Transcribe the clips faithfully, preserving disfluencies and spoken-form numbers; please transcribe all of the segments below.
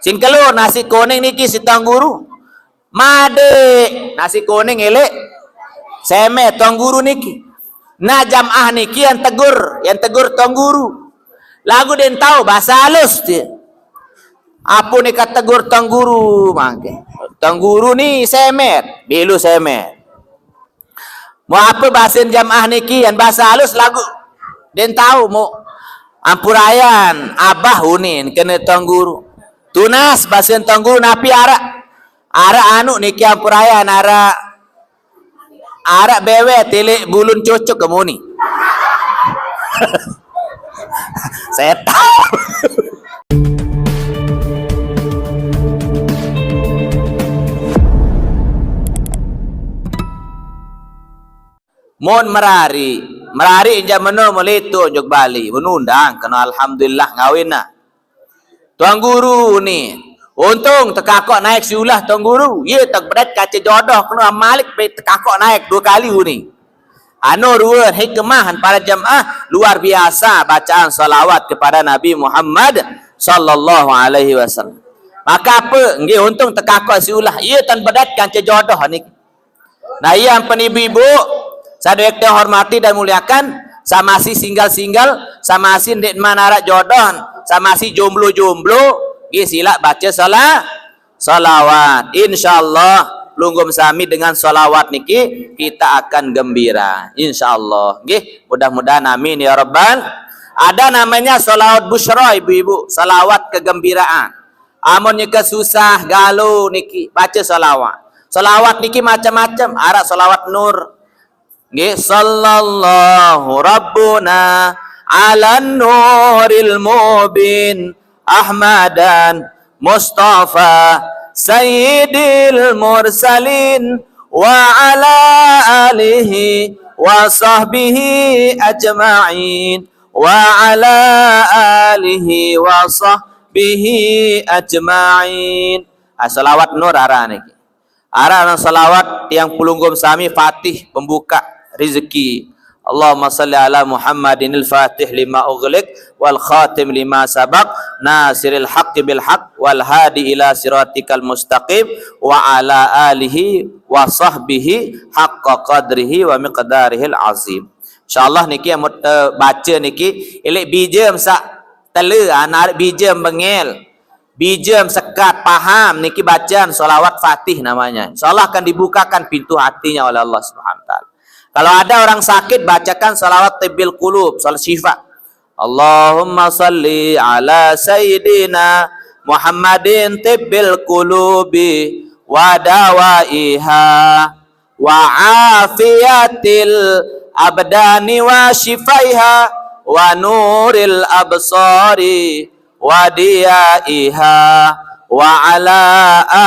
Sing kelor nasi kuning niki si Tuan Guru. Made nasi kuning elek semet Tuan Guru niki. Nah, jamaah niki yang tegur, yang tegur Tuan Guru. Lagu den tahu bahasa halus dia. Apa ni kata tegur Tuan Guru mangke? Tuan Guru ni semet, belu semet. Mau apa bahasin jamaah niki yang bahasa halus lagu? Den tahu mau ampurayan abah unin kena Tuan Guru. Tunas bahasin Tuan Guru napi arak. Arak anu niki ampurayan arak arak bewe tilik bulun cocok kemuni. Setan. Mon merari, merari inja meno melitu unjuk Bali, menundang kena alhamdulillah ngawinna. Tuan Guru ni, untung tekakok naik siulah Tuan Guru. Ye tak berat kaca jodoh kena Malik be tekakok naik dua kali uni. Anu ruan hikmah para jamaah luar biasa bacaan salawat kepada Nabi Muhammad sallallahu alaihi wasallam. Maka apa? Nggih untung tekakok siulah. Ye tan berat kaca jodoh ni. Nah, iya ampun ibu-ibu, sadaya kita hormati dan muliakan, sama si single-single, sama si ndik manara jodoh, sama si jomblo-jomblo, nggih sila baca salah salawat. Insyaallah pelungguh sami dengan salawat niki kita akan gembira. Insyaallah. Nggih, mudah-mudahan amin ya rabbal. Ada namanya salawat busyra ibu-ibu, salawat kegembiraan. Amun nyeka susah galau niki baca salawat. Salawat niki macam-macam. Arak salawat nur. Nggih, sallallahu rabbuna ala nuril mubin Ahmadan Mustafa sayyidil mursalin wa ala alihi wa sahbihi ajma'in wa ala alihi wa sahbihi ajma'in. Ah, salawat nur ara niki. Ara nang salawat tiang pelungguh sami Fatih pembuka rezeki. Allahumma salli ala Muhammadinil Fatih lima ughliq wal khatim lima sabaq nasiril haqqi bil haqq wal hadi ila siratikal mustaqim wa ala alihi wa sahbihi haqqa qadrihi wa miqdarihil azim. Insyaallah niki amun, eh, baca niki elek bijam sak tele, ah, narik bijam bengel. Bijam sekat paham niki bacaan salawat Fatih namanya. Insyaallah akan dibukakan pintu hatinya oleh Allah Subhanahu wa taala. Kalau ada orang sakit bacakan salawat tibbil qulub, salawat syifa. Allahumma salli ala sayyidina Muhammadin tibbil qulubi wa dawaiha wa afiyatil abdani wa shifaiha wa nuril absari wa diyaiha wa ala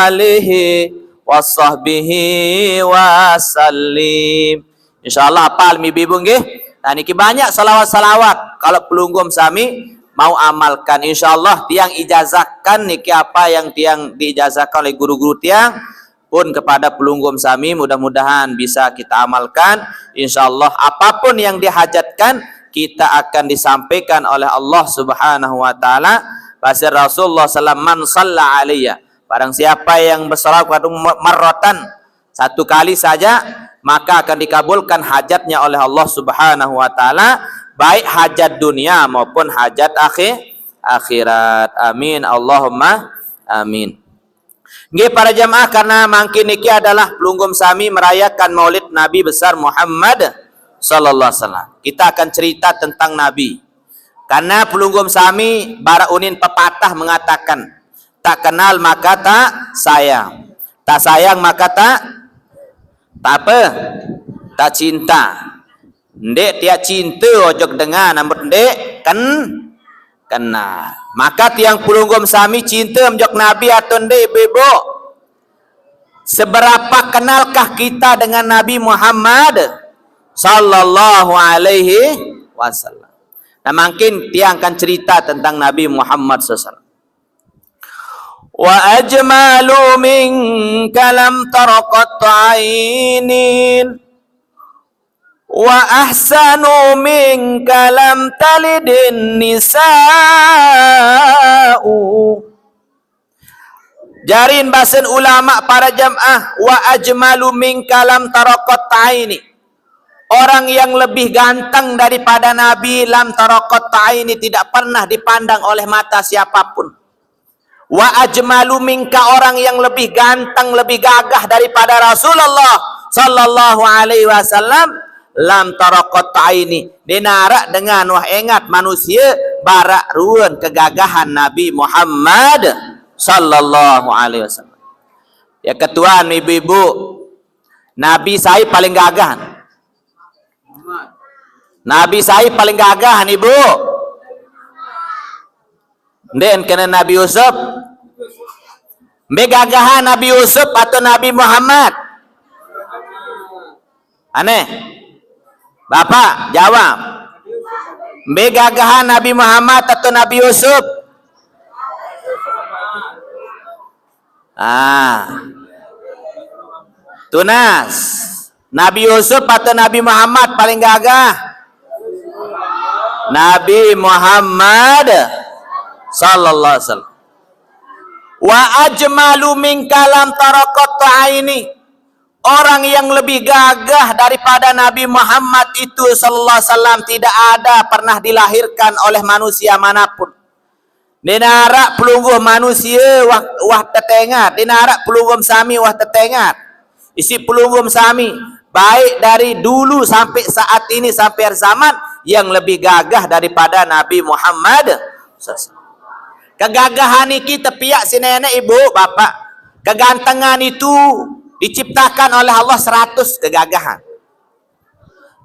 alihi wa sahbihi wa sallim. Insyaallah apal mi bibu nggih. Nah niki banyak salawat-salawat. Kalau pelungguh sami mau amalkan insyaallah tiang ijazahkan niki apa yang tiang diijazahkan oleh guru-guru tiang pun kepada pelungguh sami mudah-mudahan bisa kita amalkan. Insyaallah apapun yang dihajatkan kita akan disampaikan oleh Allah Subhanahu wa taala. Bahasa Rasulullah sallallahu alaihi wasallam, "Man shalla alayya." Barang siapa yang bersalawat kepada marratan satu kali saja maka akan dikabulkan hajatnya oleh Allah Subhanahu wa taala baik hajat dunia maupun hajat akhir akhirat. Amin Allahumma amin. Nggih para jamaah, karena mangkin niki adalah pelungguh sami merayakan Maulid Nabi besar Muhammad sallallahu alaihi wasallam. Kita akan cerita tentang Nabi. Karena pelungguh sami bara unin pepatah mengatakan, tak kenal maka tak sayang. Tak sayang maka tak tak apa? Tak cinta. Ndik tiak cinta ojok dengar namun ndik ken kenal. Maka tiang pelungguh sami cinta menjok Nabi atau ndik ibu-ibu? Seberapa kenalkah kita dengan Nabi Muhammad sallallahu alaihi wasallam? Nah, mungkin tiang akan cerita tentang Nabi Muhammad sallallahu alaihi wasallam. Wa ajmalu minka lam tarqat ainin wa ahsanu minka lam talidin nisa'u. Jarin basen ulama para jamaah, "Wa ajmalu minka lam tara qattu aini." Orang yang lebih ganteng daripada Nabi, lam tara qattu aini, tidak pernah dipandang oleh mata siapapun. "Wa ajmalu minka," orang yang lebih ganteng, lebih gagah daripada Rasulullah sallallahu alaihi wasallam, lam tara qattu aini. Ndeq naraq dengan wah engat manusie baraq ruen kegagahan Nabi Muhammad sallallahu alaihi wasallam. Ya, ketuan ibu-ibu, Nabi sai paling gagah? Nabi sai paling gagah, Ibu? Ndeq kene Nabi Yusuf. Mbe gagahan, Nabi Yusuf atau Nabi Muhammad? Aneh. Bapak, jawab. Mbe gagahan, Nabi Muhammad atau Nabi Yusuf? Ah. Tunas. Nabi Yusuf atau Nabi Muhammad paling gagah? Nabi Muhammad sallallahu alaihi wasallam. "Wa ajmalu minka lam tara qattu aini." Orang yang lebih gagah daripada Nabi Muhammad itu sallallahu alaihi wasallam tidak ada pernah dilahirkan oleh manusia manapun. Ndeq naraq pelungguh manusie wah, wah tetengat, ndeq naraq pelungguh sami wah tetengat. Isiq pelungguh sami, baik dari dulu sampai saat ini, sampai akhir zaman, yang lebih gagah daripada Nabi Muhammad. Kegagahan niki tepiaq siq neneq, ibu, bapak. Kegantengan itu diciptakan oleh Allah seratus kegagahan.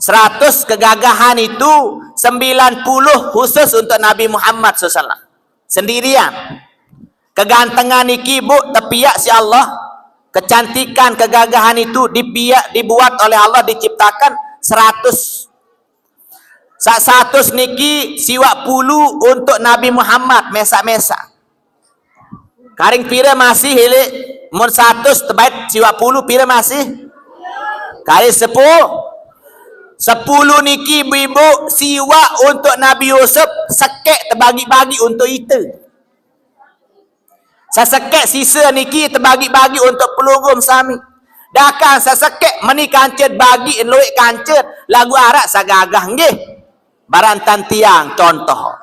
Seratus kegagahan itu, sembilan puluh khusus untuk Nabi Muhammad sallallahu alaihi wasallam. Sendirian. Kegantengan niki, Bu, tepiaq siq Allah. Kecantikan, kegagahan itu dipiaq, dibuat oleh Allah, diciptakan seratus. Saq satus niki siwaq pulu untuk Nabi Muhammad, mesaq-mesaq. Karing pire masih, Ileq? Mun satus tebait siwaq pulu pire masih? Karing sepulu. Sepulu niki, ibu-ibu, siwaq untuk Nabi Yusuf, sekeq tebagi-bagi untuk ite. Sesekeq sise niki tebagi-bagi untuk pelungguh sami. Dakang sesekeq meni kancut bagiq lueq kancut, laguq araq saq gagah, nggih. Barantan tiang contoh.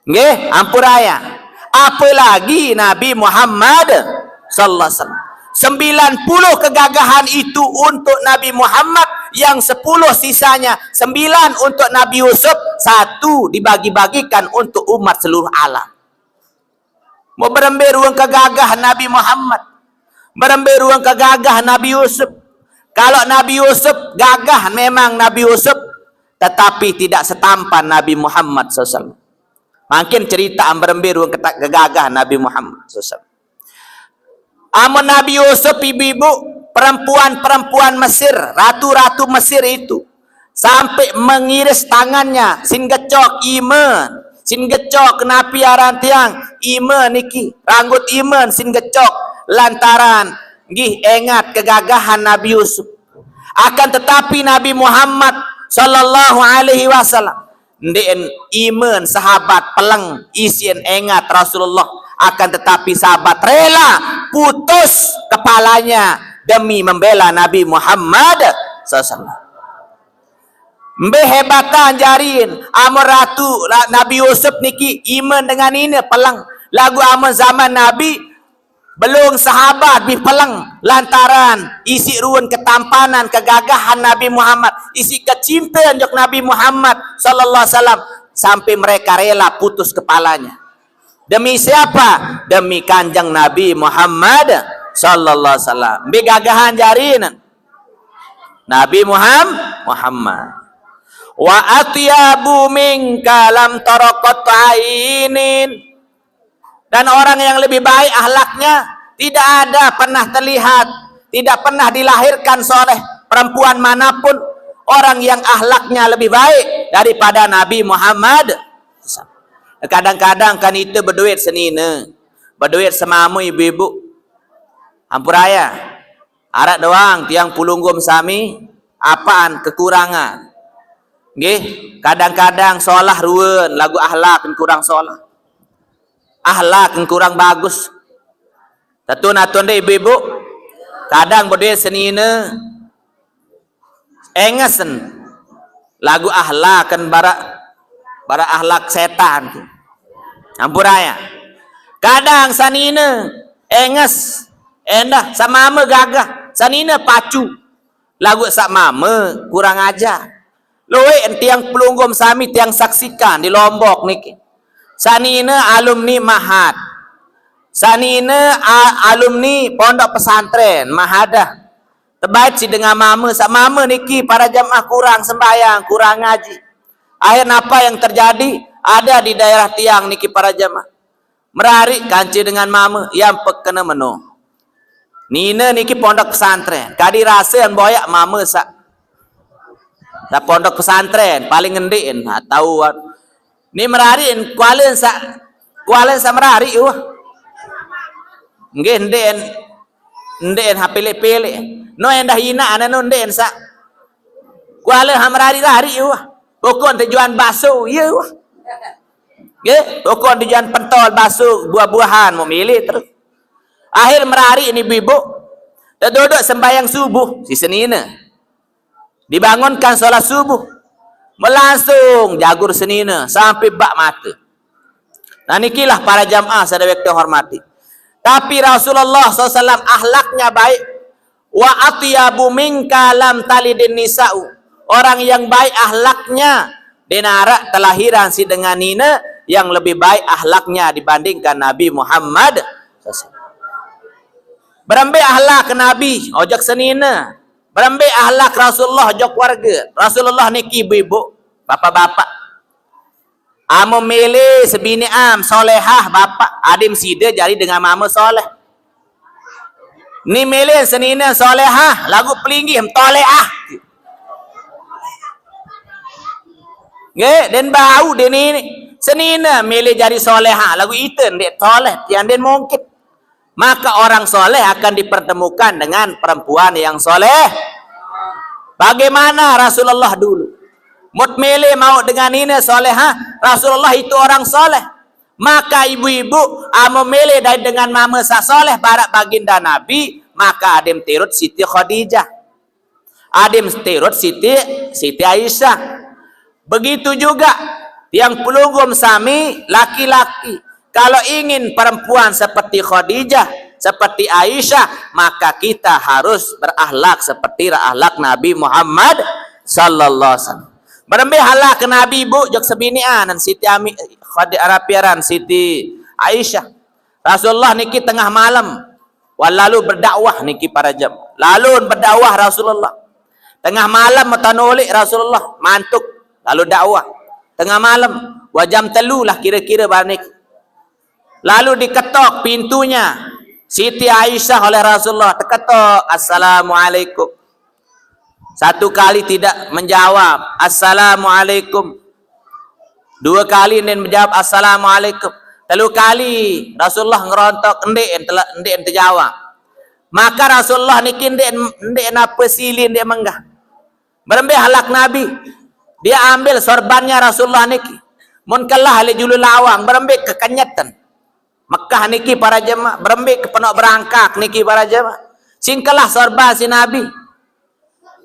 Nggih, ampuraya. Apalagi Nabi Muhammad sallallahu alaihi wasallam. Sembilan puluh kegagahan itu untuk Nabi Muhammad, yang sepuluh sisanya, sembilan untuk Nabi Yusuf, satu dibagi-bagikan untuk umat seluruh alam. Mau berembe ruang kegagahan Nabi Muhammad, berembe ruang kegagahan Nabi Yusuf. Kalau Nabi Yusuf gagah, memang Nabi Yusuf, tetapi tidak setampan Nabi Muhammad sallallahu alaihi wasallam. Mangkin cerita berembe ruang keta-, kegagahan Nabi Muhammad sallallahu alaihi wasallam. Amun Nabi Yusuf, ibu-ibu, perempuan-perempuan Mesir, ratu-ratu Mesir itu, sampai mengiris tangannya, sin gecok iman, sin gecok, napi aran tiang, iman niki, ranggut iman sin gecok, lantaran nggih engat kegagahan Nabi Yusuf. Akan tetapi Nabi Muhammad sallallahu alaihi wasallam ndeqen iman sahabat peleng isiqen engat Rasulullah, akan tetapi sahabat rela putus kepalanya demi membela Nabi Muhammad sallallahu alaihi wasallam. Mbe hebatan jarin, amun ratu, ra-, Nabi Yusuf niki iman dengan nine peleng. Laguq amun zaman Nabi, belung sahabat bih peleng lantaran isiq ruen ketampanan kegagahan Nabi Muhammad, isiq kecinten jok Nabi Muhammad sallallahu alaihi wasallam, sampai mereka rela putus kepalanya. Demi siapa? Demi Kanjeng Nabi Muhammad sallallahu alaihi wasallam. Mbe gagahan jarin? Nabi Muham-, Muhammad. "Wa atyabu minka lam tara qattu ainin." Dan orang yang lebih baik akhlaknya tidak ada pernah terlihat, tidak pernah dilahirkan seoleh perempuan manapun orang yang akhlaknya lebih baik daripada Nabi Muhammad. Kadang-kadang kan ite beduit senine, beduit semame, ibu-ibu. Ampuraya. Araq doang tiang pelungguh sami, apaan kekurangan? Nggih, kadang-kadang solah ruen, laguq akhlak kurang solah. Ahlak kurang bagus. Tetu natun deh ibu-ibu. Kadang bedoe senine engesen. Lagu ahlaken bara, bara ahlak setan. Ampuraya. Kadang senine enges, endah, samame gagah, senine pacu. Lagu samame kurang ajar. Luwih tiang pelungguh sami tiang saksikan di Lombok niki. Senine alumni Mahat. Senine a-, alumni pondok pesantren Mahadah. Tebait si dengan mame, samame niki para jamaah kurang sembahyang, kurang ngaji. Akhir napa yang terjadi? Ada di daerah tiang niki para jamaah. Merari kance dengan mame, yang pekena meno. Nine niki pondok pesantren. Kadi rasa yang boyak mame sa, sa pondok pesantren, paling ngendikin, ha, tauan. Ni merariin kualen sa, kualen sa merari, wah. Nggih, ndeqen, ndeqen ha pilih-pilih. No endah ina ane no ndeqen sa. Kualen ha merari-rari, wah. Pokok tujuan baso, iya, wah. Nggih, pokok tujuan pentol, baso, buah-buahan, mau milih terus. Akhir merari ini ibu-ibu. Tedodok sembahyang subuh, si senine. Dibangunkan sholat subuh. Melangsung jagur senine sampai bak mata. Nah, nikilah para jamaah sadaya kita hormati. Tapi Rasulullah sallallahu alaihi wasallam ahlaknya baik. Wa atyabu minka lam talidin nisa'u. Orang yang baik ahlaknya, denara telahiran si dengan nine yang lebih baik ahlaknya dibandingkan Nabi Muhammad. Berembe ahlak Nabi, ojok senine. Berembe ahlak Rasulullah, ojok keluarga. Rasulullah niki ibu-ibu, bapak-bapak. Amun mele sebini am solehah, bapak, adim side jari dengan mame soleh. Ni mele senine solehah, lagu pelinggih toleah. Nggih, den bau den ini. Senine mele jari solehah, lagu ite ndeq toleh, tiang den mungkit. Maka orang soleh akan dipertemukan dengan perempuan yang soleh. Bagaimana Rasulullah dulu? Mut mele mau dengan nine solehah, Rasulullah itu orang soleh. Maka ibu-ibu, amun mele dait dengan mame saq soleh barak baginda Nabi, maka adim tirut Siti Khadijah. Adim tirut Siti, Siti Aisyah. Begitu juga tiang pelungguh sami laki-laki. Kalau ingin perempuan seperti Khadijah, seperti Aisyah, maka kita harus berakhlak seperti akhlak Nabi Muhammad sallallahu alaihi wasallam. Berembe akhlak Nabi, Bu, jok sebinian Siti Ami, Khadi-, Arapiaran Siti Aisyah. Rasulullah niki tengah malam, wah, lalu berdakwah niki para jam. Lalu berdakwah Rasulullah. Tengah malam meton ulik Rasulullah, mantuk, lalu dakwah. Tengah malam, wah, jam telu lah kira-kira banik. Lalu diketok pintunya Siti Aisyah oleh Rasulullah. Teketok, "Assalamualaikum." Satu kali tidak menjawab, "Assalamualaikum." Dua kali ndeqn menjawab, "Assalamualaikum." Telu kali Rasulullah ngerontok, ndeqn tela-, ndeqn tejawab. Maka Rasulullah niki ndeqn, ndeqn nape sili, ndeqn menggah. Berembe akhlak Nabi. Dia ambil sorbannya Rasulullah niki. Mun kelah leq julu lawang, berembe kekenyeten. Mekah niki para jemaah, berembe ke penok berangkak niki para jemaah. Sing kelah sorban si Nabi.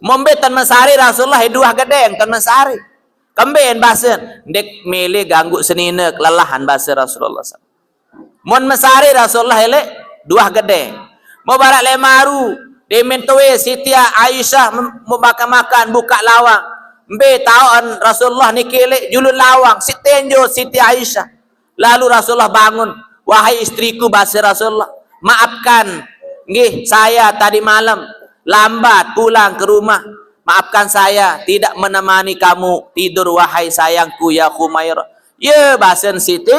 Mun mbe ten mesari Rasulullah, eh, duah gedeng ten mesari. Kembe en basen, ndeq mele ganggu senine kelelahan base Rasulullah. Mun mesari Rasulullah eleq duah gedeng. Mubarak leq maru, demen tuwe Siti Aisyah mem-, memakan-makan, buka lawang. Mbe taoqen Rasulullah niki leq julun lawang, siq tenjo Siti Aisyah. Lalu Rasulullah bangun, "Wahai istriku," base Rasulullah, "maafkan, nggih, saya tadi malam lambat pulang ke rumah. Maafkan saya tidak menemani kamu tidur, wahai sayangku, ya Khumairah." Ye basen Siti,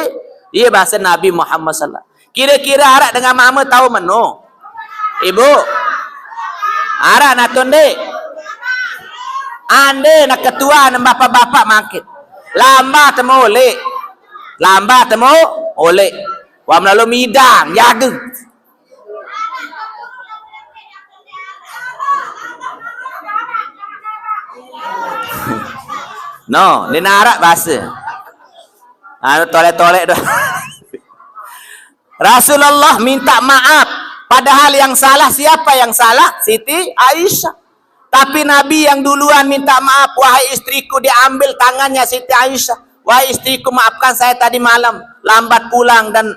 ye basen Nabi Muhammad sallallahu. Kira-kira araq dengan mame tao meno? Ibu. Araq natun ndeq? Ande nak ketua nem bapak-bapak mangkit. Lambat temu uleq. Lambat temu uleq. Wah, melalu midang, jage. No, ndeq naraq base. Anu tolek-tolek doang. Rasulullah minta maaf. Padahal yang salah siapa yang salah? Siti Aisyah. Tapi Nabi yang duluan minta maaf, "Wahai istriku," diambil tangannya Siti Aisyah. "Wahai istriku, maafkan saya tadi malam, lambat pulang dan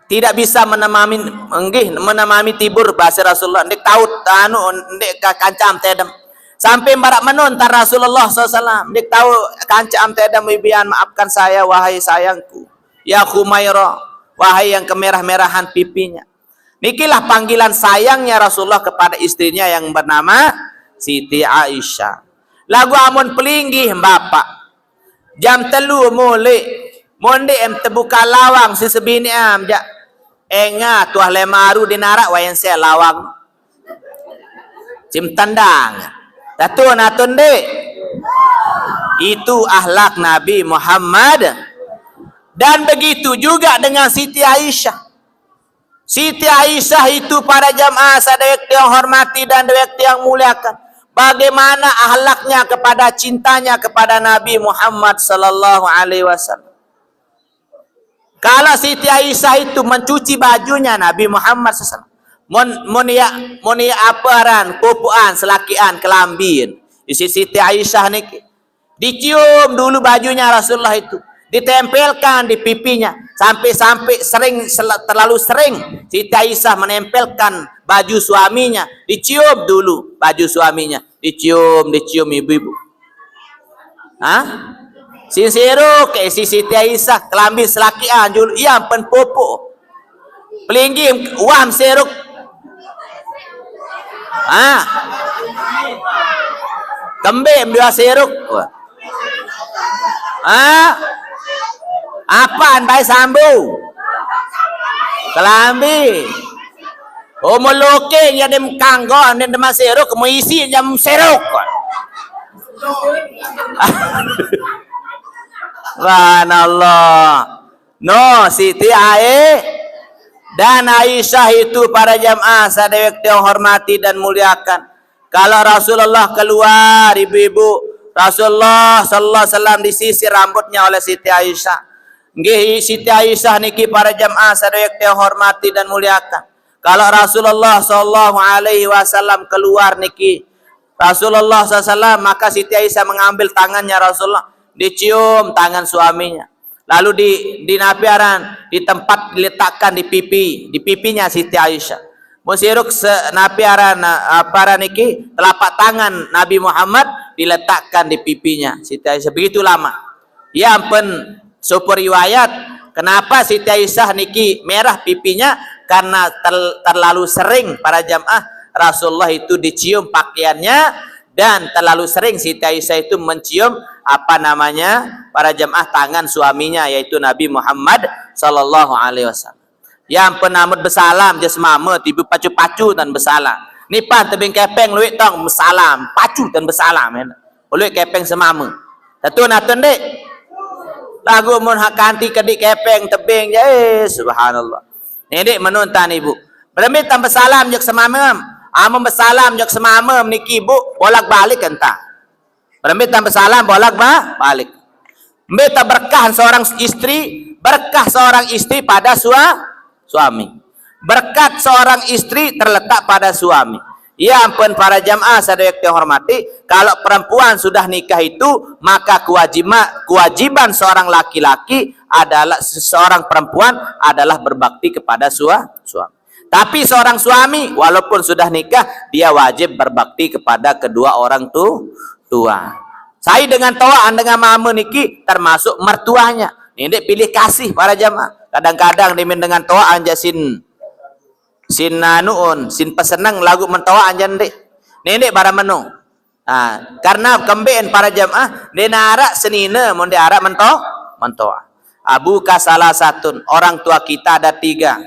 tidak bisa menemami, enggih, menemami tidur," bahasa Rasulullah. "Ndik tahu anu, ndik ka-, kancam tedem." Sampai barak menun tar Rasulullah sallallahu alaihi wasallam. "Ndik tahu kancam tedem, Bibian, maafkan saya, wahai sayangku. Ya Khumaira, wahai yang kemerah-merahan pipinya." Nikilah panggilan sayangnya Rasulullah kepada istrinya yang bernama Siti Aisyah. Lagu amun pelinggih bapak. Jam telu mulai. Monde em tebuka lawang si sebini am jak. Enga tuah lemaru di narak wayan se lawang. Sim tendang. Tatu natun dek. Itu ahlak Nabi Muhammad. Dan begitu juga dengan Siti Aisyah. Siti Aisyah itu para jamaah sadaya tiang hormati dan daya tiang muliakan. Bagaimana ahlaknya kepada, cintanya kepada Nabi Muhammad sallallahu alaihi wasallam. Kalau Siti Aisyah itu mencuci bajunya Nabi Muhammad sallallahu alaihi wasallam. Mon, mon ya, mon ya apa aran, pupuan, selakian, kelambin. Isi Siti Aisyah niki. Dicium dulu bajunya Rasulullah itu. Ditempelkan di pipinya. Sampai-sampai sering, sel-, terlalu sering Siti Aisyah menempelkan baju suaminya. Dicium dulu baju suaminya. Dicium, dicium ibu-ibu. Hah? Sin siruk, eh, si Siti Aisyah, kelambi selakian, julu, iya, pen pupu. Pelinggih, wah, seruk. Ah. Kembe, dua seruk. Wah. Ah. Apaan, bae sambu? Kelambi. Oh, meloke, ya, dem kanggo, dem, dem seruk, mau isi, jam seruk. Subhanallah. No, Siti Ai-, dan Aisyah itu para jamaah sadaya tiang hormati dan muliakan. Kalau Rasulullah keluar, ibu-ibu, Rasulullah sallallahu alaihi wasallam disisir rambutnya oleh Siti Aisyah. Nggih, Siti Aisyah niki para jamaah sadaya tiang hormati dan muliakan. Kalau Rasulullah sallallahu alaihi wasallam keluar niki, Rasulullah sallallahu alaihi wasallam, maka Siti Aisyah mengambil tangannya Rasulullah, dicium tangan suaminya. Lalu di, di napi aran, di tempat diletakkan di pipi, di pipinya Siti Aisyah. Mun siruk se-, napi aran, apa aran niki, telapak tangan Nabi Muhammad diletakkan di pipinya Siti Aisyah. Begitu lama. Ya ampun, super riwayat. Kenapa Siti Aisyah niki merah pipinya? Karena ter-, terlalu sering para jamaah Rasulullah itu dicium pakaiannya, dan terlalu sering Siti Aisyah itu mencium, apa namanya, para jamaah, tangan suaminya, yaitu Nabi Muhammad sallallahu alaihi wasallam. Ya ampun, amun besalam, jas mama, tiba pacu-pacu dan besalam. Nipan tebing kepeng luit tong besalam, pacu dan besalam, ya. Luit kepeng semama. Tatu natun dek. Lagu mun hak kanti kedik kepeng tebing je, eh, subhanallah. Ni dek menuntan ibu. Berembe tan besalam jok semama. Amun besalam jok semama niki ibu, bolak-balik entah. Berembe tan besalam, bolak ba-, balik. Mbe tak berkah seorang istri, berkah seorang istri pada sua-, suami. Berkat seorang istri terletak pada suami. Ya ampun para jamaah sadaya yang hormati, kalau perempuan sudah nikah itu, maka kewajima-, kewajiban seorang laki-laki adalah, seorang perempuan adalah berbakti kepada sua-, suami. Tapi seorang suami, walaupun sudah nikah, dia wajib berbakti kepada kedua orang tu-, tua. Sai dengan toa, dengan mama niki termasuk mertuanya. Ni dek pilih kasih para jamaah. Kadang-kadang dimin dengan toa anja sin, sin anuun, sin peseneng lagu mentoa anja dek. Ni dek bara menu. Ah, karena kemben para jamaah, dek narak senina, mun dek arak mento-, mentoa. Abuka salah satun, orang tua kita ada tiga.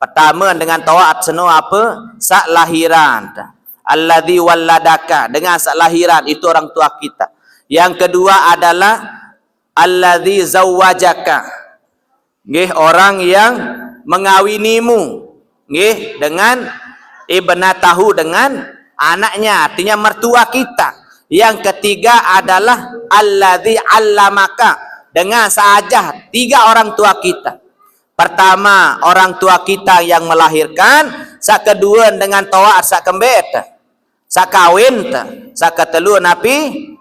Pertama dengan toa seno apa? Sak lahiran. Alladzi walladaka, dengan sak lahiran, itu orang tua kita. Yang kedua adalah alladzi zawwajaka. Nggih, orang yang mengawinimu. Nggih, dengan ibnatahu, dengan anaknya, artinya mertua kita. Yang ketiga adalah alladzi allamaka, dengan sahaja tiga orang tua kita. Pertama, orang tua kita yang melahirkan, sak kedua dengan toat, sak kembet, sak kawin, sak ketelu napi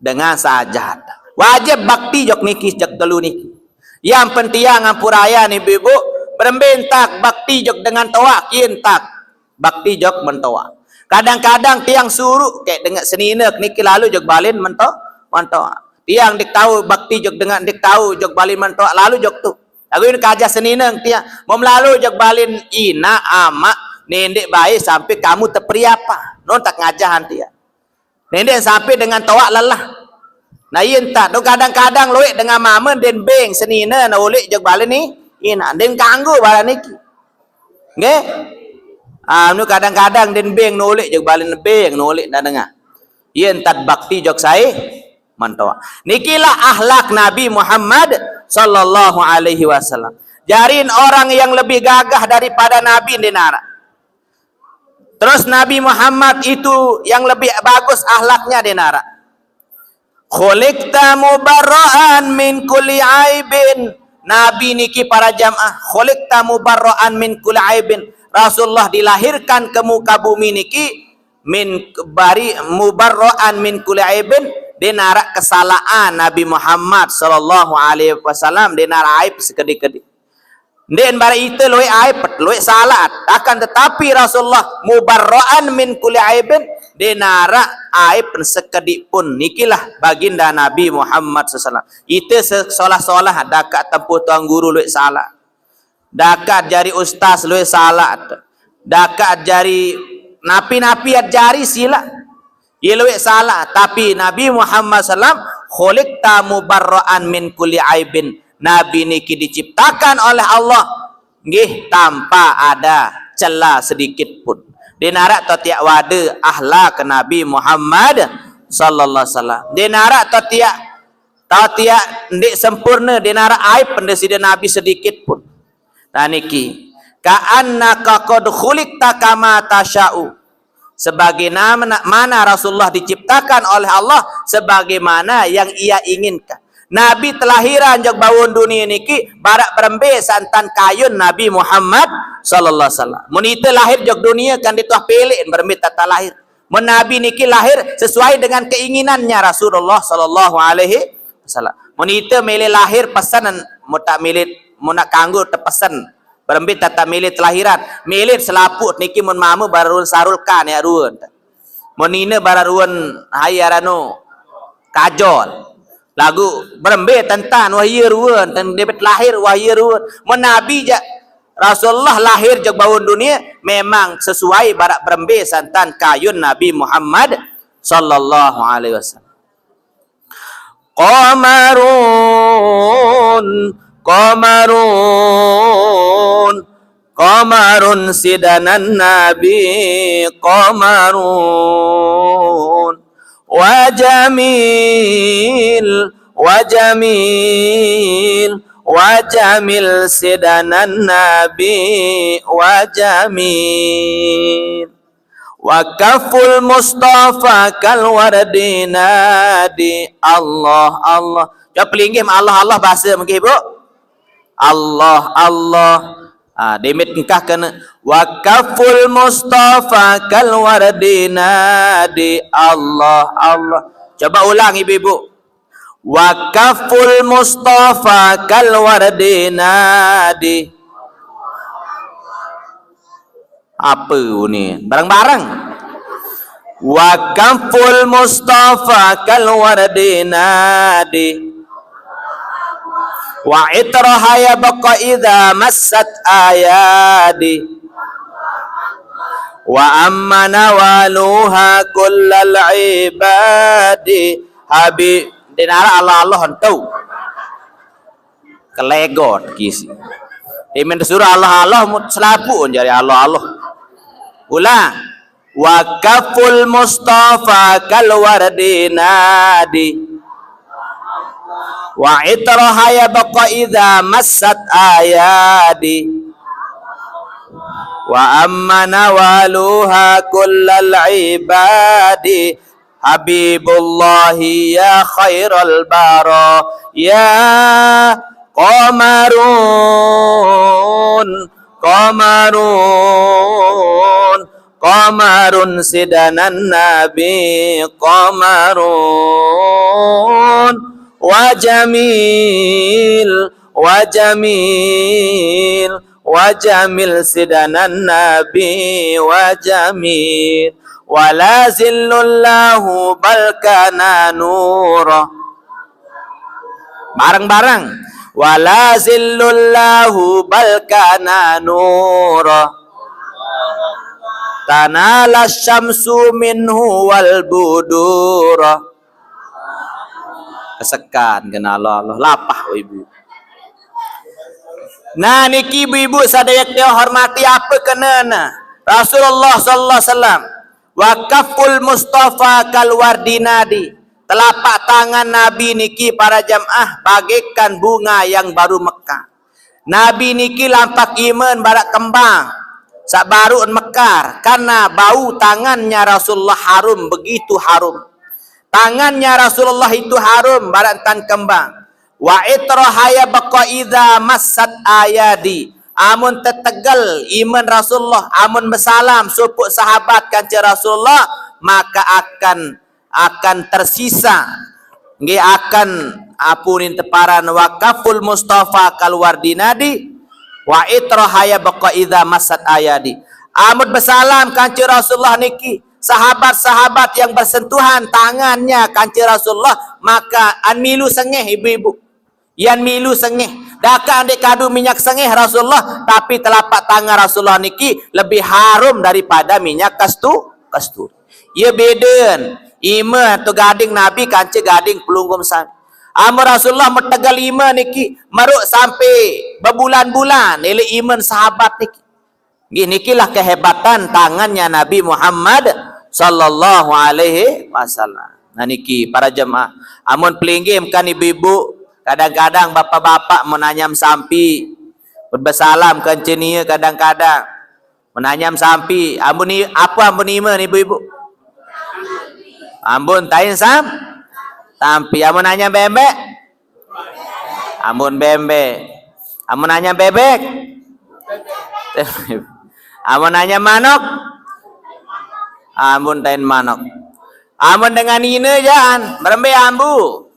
dengan sahajat. Wajib bakti jok niki, jok telu niki. Yang penting ngampuraya ni ibu-ibu, berembe entak bakti jok dengan toat, kie entak bakti jok mentoa. Kadang-kadang tiang suruh kayak dengan senine niki lalu jok balin mento mentoa. Tiang dik tahu bakti jok dengan dik tahu jok balin mentoa lalu jok tu. Lagu ini kajah senine tiang mau melalu jok balin ina ama nendek baik sampai kamu teperiapa. Non tak ngajahan tiang. Nendek sampai dengan toak lelah. Nah, iya entak tu kadang-kadang luik dengan mama den beng senine na ulik jok balin ni. Ina den kanggo balin niki. Nggih. Ah, nu kadang-kadang den beng nulik jok balin beng nulik ndak dengar. Iya entat bakti jok sai mentoa. Nikilah akhlak Nabi Muhammad sallallahu alaihi wasallam. Jarin orang yang lebih gagah daripada Nabi di nara. Terus Nabi Muhammad itu yang lebih bagus akhlaknya di nara. Khuliqta mubarra'an min kulli aibin. Nabi niki para jamaah, khuliqta mubarra'an min kulli aibin. Rasulullah dilahirkan ke muka bumi niki min bari mubarra'an min kulli aibin, den arak kesalahan Nabi Muhammad sallallahu alaihi wasallam, den arak aib sekedi-kedi. Ndeqn bara ite lueq aib, lueq salah. Akan tetapi Rasulullah mubarra'an min kulli aibin, ndeqn araq aib sekedik pun. Nikilah baginda Nabi Muhammad sallallahu alaihi wasallam. Ite se-, solah-solah, dakaq tempuh tuan guru lueq salah. Dakaq jari ustaz lueq salah. Dakaq jari napi-napi jari silaq. Ie lueq salah, tapi Nabi Muhammad sallam khuliqta mubarra'an min kulli aibin. Nabi niki diciptakan oleh Allah, nggih, tanpa ada celah sedikit pun. Ndeqn araq totiaq wade akhlak Nabi Muhammad sallallahu alaihi wasallam. Ndeqn araq totiaq, totiaq ndeq sempurne, ndeqn araq aib pende side Nabi sedikit pun. Nah niki, ka'annaka qad khuliqta kama tasya'u. Sebagaimana, mana Rasulullah diciptakan oleh Allah sebagaimana yang ia inginkan. Nabi telahiran jok bawon dunie niki barak berembe santan kayun Nabi Muhammad sallallahu alaihi wasallam. Mun ite lahir jok dunie kan dituah pilih berembe tata lahir. Mun Nabi niki lahir sesuai dengan keinginannya Rasulullah sallallahu alaihi wasallam. Mun ite milih lahir pesenan, mun tak milih, mun nak kanggo tepesen. Berembe tata milih telahiran. Milih selapuq niki mun mame bara ruen Sarul Khan ya ruen. Mun nine bara ruen hai arano Kajol. Lagu berembe tentan wah ye ruen, ten debet lahir wah ye ruen. Mun Nabi jaq Rasulullah lahir jok bawon dunie memang sesuai barak berembe santan kayun Nabi Muhammad sallallahu alaihi wasallam. Qamarun, qamarun, qamarun sidanan Nabi, qamarun. Wa jamil, wa jamil, wa jamil sidanan Nabi, wa jamil. Wa kaful Mustafa kal wardi nadi. Allah, Allah. Coba pelinggih Allah, Allah bahasa mungkin, Bu. Allah, Allah. Ah, demit engkah kena. Wa kaful Mustafa kal wardi nadi. Allah, Allah. Coba ulang, Ibu-ibu. Wa kaful Mustafa kal wardi nadi. Apa ni? Bareng-bareng. Wa kaful Mustafa kal wardi nadi. Wa itraha yabqa idza massat ayadi. Wa amma nawaluha kullal ibadi. Habib, ndeqn araq Allah-Allah entu. Kelegot kisi. Imen surah Allah-Allah mut selapuq jari Allah-Allah. Ulang. Wa kaful Mustafa kal wardi nadi. Wa itraha yabqa idza massat ayadi. Wa amma nawaluha kullal ibadi. Habibullahi ya khairal bara. Ya Qamarun, qamarun, qamarun sidana Nabi, qamarun. Wa jamil, wa jamil, wa jamil sidana Nabi, wa jamil. Wala zillullahu bal kana nura. Bareng-bareng. Wala zillullahu bal kana nura. Tanala syamsu minhu wal budura. Kesekan kena Allah, Allah lapah, oh, ibu. Nah, niki ibu-ibu sadaya kita hormati, apa kena nah? Rasulullah sallallahu alaihi wasallam, wa kaful Mustafa kal wardinadi. Telapak tangan Nabi niki para jamaah bagaikan bunga yang baru mekar. Nabi niki lampak iman barak kembang, sak baru mekar, karena bau tangannya Rasulullah harum, begitu harum. Tangannya Rasulullah itu harum barak tan kembang. Wa itrahaya baqa idza massat ayadi. Amun tetegel iman Rasulullah, amun besalam sopok sahabat kanca Rasulullah, maka akan akan tersisa, nggih, akan apunin teparan wa kaful Mustafa kal wardinadi wa itrahaya baqa idza massat ayadi. Amut besalam kanca Rasulullah niki, sahabat-sahabat yang bersentuhan tangannya kanca Rasulullah, maka an milu sengeh ibu-ibu. Yan milu sengeh. Daka ndeq kadu minyak sengeh Rasulullah, tapi telapak tangan Rasulullah niki lebih harum daripada minyak kastu-, kasturi. Ye beden. Ime tu gading Nabi kance gading pelungguh sami. Amun Rasulullah metegal ime niki meruk sampai bebulan-bulan, ele imen sahabat niki. Nggih, nikilah kehebatan tangannya Nabi Muhammad sallallahu alaihi wasallam. Nah, niki para jemaah, amun pelinggih kan ibu-ibu, kadang-kadang bapak-bapak menanyam sampi, bersalam ke cenia kadang-kadang. Menanyam sampi, amun ni, apa amun ime ni ibu-ibu? Amun tain sam, sampi, amun nanyam bembek, amun bembek. Amun nanya bebek. Amun nanya manok. Amun tain manok. Amun dengan ine jan, berembe ambu.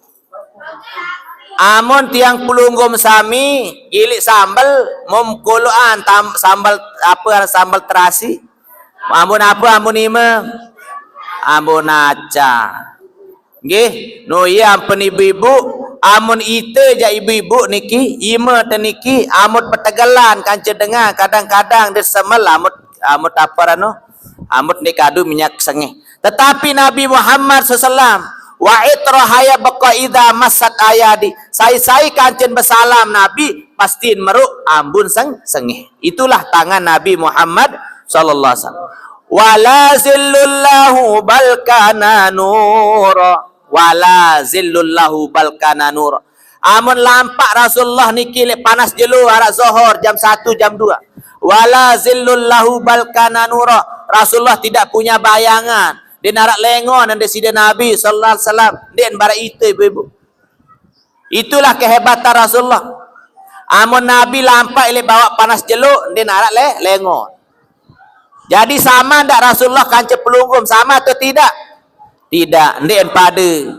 Amun tiang pelungguh sami, gilik sambel, mom koloan tam-, sambel apa, sambel terasi. Amun apa, amun ime? Amun aca. Nggih, no iya ampun ibu-ibu, amun ite jaq ibu-ibu niki, ime te niki, amut petegelan kance dengan, kadang-kadang dia semel amut, amut apa rano, amut ndeq kadu minyak sengeh. Tetapi Nabi Muhammad sallallahu alaihi wasallam, wa itrahaya baqa idza massat ayadi, sai-sai kancen besalam Nabi, pastin meruk ambun seng-, sengeh. Itulah tangan Nabi Muhammad sallallahu alaihi wasallam. Wala zillullahu bal kana nura. Wala zillullahu bal kana nura. Amun lampaq Rasulullah niki leq panas jelo araq Zohor jam satu, jam dua. Wala zillullahu bal kana nura. Rasulullah tidak punya bayangan. Ndeq naraq lengon ndeq side Nabi sallallahu alaihi wasallam. Ndeq baraq ite, ibu-ibu. Itulah kehebatan Rasulullah. Amun Nabi lampaq leq bawaq panas jelo, ndeq naraq le-, lengon. Jadi sama ndak Rasulullah kance pelungguh, sama atau tidak? Tidak, ndeq pade.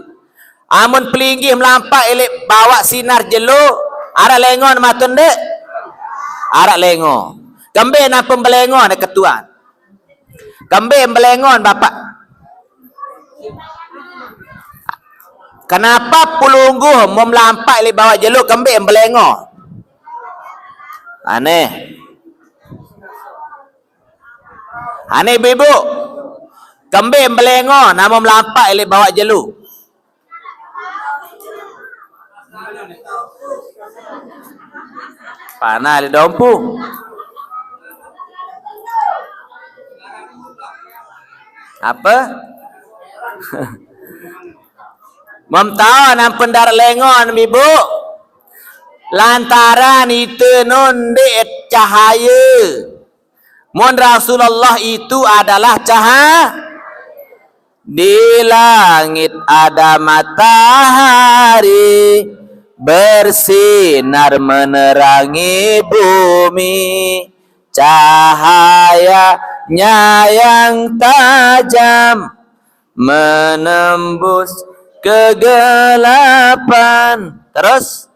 Amun pelinggih melampaq leq bawaq sinar jelo, araq lengon matun ndeq? Araq lengon. Kembe nampung belengon ketuan? Kembe belengon, Bapak? Kenapa pelungguh mom lampaq leq bawaq jelo kembe belengon? Aneh. Aneh, ibu-ibu. Kembe belengon, amun melampaq leq bawaq jelo. Panah leq dompu. Apa? Mem taun ampun daraq lengon, ibu. Lantaran ite no ndeq cahaye. Mun Rasulullah itu adalah caha-, di langit ada matahari, Bersinar menerangi bumi, cahayanya yang tajam menembus kegelapan. Terus,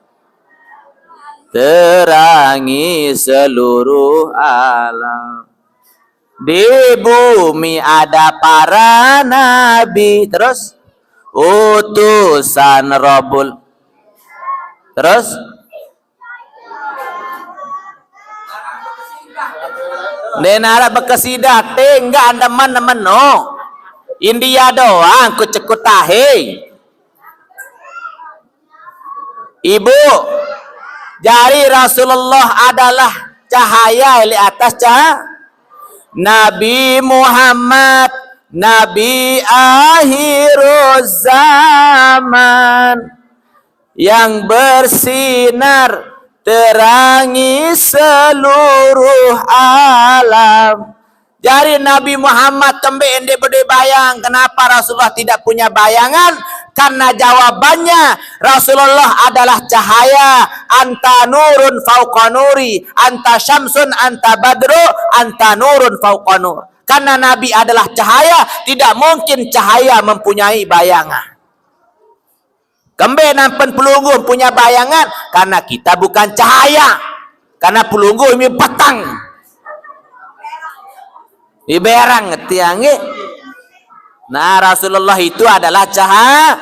terangi seluruh alam. Di bumi ada para nabi. Terus, utusan Robul. Terus, Denara bekesidah, tinggal teman-teman no. India doang ku cekut tahe. Ibu, jari Rasulullah adalah cahaya di atas cahaya. Nabi Muhammad, Nabi akhir zaman, yang bersinar terangi seluruh alam. Jari Nabi Muhammad kembe ende berdua bayang. Kenapa Rasulullah tidak punya bayangan? Karena jawabannya, Rasulullah adalah cahaya. Anta nurun fauqa nuri, anta syamsun, anta badru, anta nurun fauqa nur. Karena Nabi adalah cahaya, tidak mungkin cahaya mempunyai bayangan. Kembe nampen pelungguh punya bayangan, karena kita bukan cahaya. Karena pelungguh ini petang. Iberang tiang. Nah, Rasulullah itu adalah cahaya.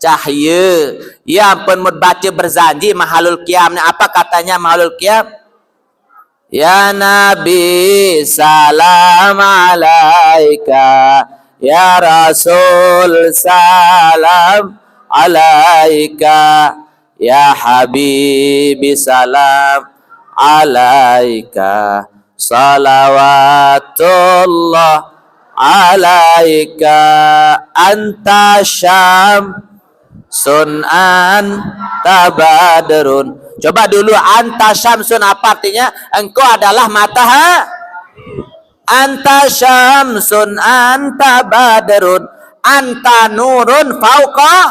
Cahaya. Ya ampun, mau baca berjanji mahalul kiam. Nah, apa katanya mahalul kiam? Ya Nabi, salam alaika. Ya Rasul, salam alaika. Ya Habibi, salam alaika. Salawatullah alaika. Anta syam sun anta badrun. Coba dulu, anta syamsun apa artinya? Engkau adalah matahari. Anta syamsun anta badrun, anta nurun fauqa